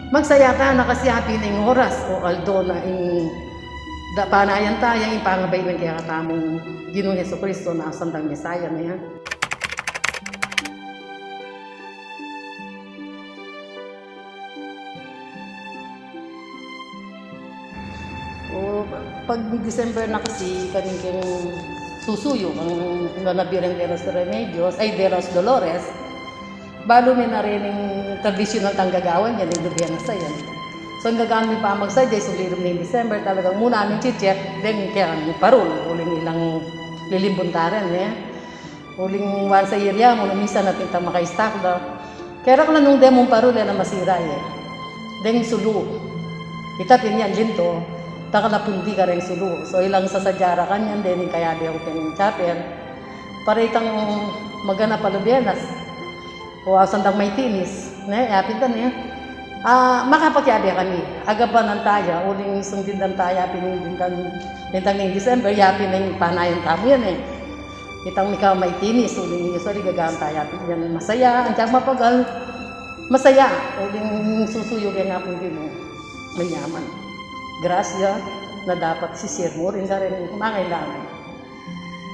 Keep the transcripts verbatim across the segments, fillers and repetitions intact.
Magsaya tana kasi atin ing oras o aldo na ing da-, panayan taya ing pangabayan ning kekatamung Ginung Jesucristo na sandang Mesaya na yan. O, pag December na kasi, karing keng susuyu, ang Nuestra Virgen de los Remedios, ay, de los Dolores, balu mi na rin ing tradisyonal tang gagawan, yan ing lubian na sayan. So, ing gagawan mi pamagsadya, isung lilub ning December, talagang muna ming check, deng keng parul, uling ilang lilimbun ta rin, e. Uling once a year ya mu, nung minsan atin tang makaistak da. Kaya kala nung de mung parul, e na masira, e. Deng sulu. Ita pin yan, linto. Takal a pundi kareng sulu. So, ilang sasadya ra kanyan, deng kayabe ku keng chapel. Para itang maganap a lubianas. O, sandang maitinis. Ne, yapin ta ne. A, makapakiabe kami. Agapan taya, uling isung dindan taya, pin ing dindan, dindan ning December, yapin ing panayan tamu yan, e. Itang mika maitinis, uling usually gagawan taya pin yan masaya, antiyang mapagal, masaya, uling susuyu keng Apung Ginu, manyaman. Grasya na dapat sisir mu rin kareng mangailangan.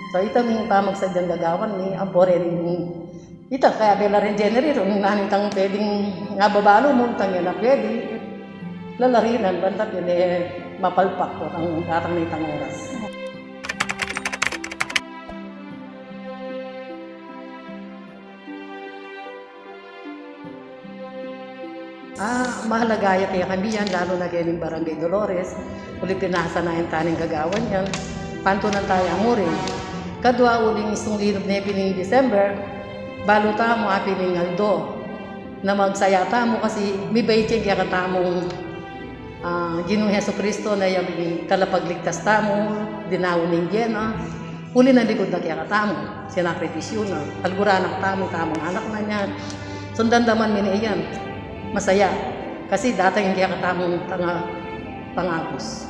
So, ita ing pamagsadyang gagawan mi, ampo rin ita, kayabe la ring general, nung nanu itang pwedeng ababalu mu, itang yan a pwede, lalarinan, banta pin e mapalpak ku ang datang nitang oras. A, mahalaga ya kekami yan, lalu na keng Barangay Dolores, uli pinasanayan ta ning gagawan yan, pantunan taya mu rin. Kadua, uling isung lilub ne pin ning December, balu tamu, apin ing aldo na magsaya tamu kasi mibait ya kekatamung, a, Ginung Jesucristo na yang talapagligtas tamu, dinaun ning bie na, uli na likud na kekatamu, sinakripisyu na, alguranak tamu, tamung anak na niya. Sundan daman mi ne yan, masaya, kasi datang ing kekatamung tanga pangabus.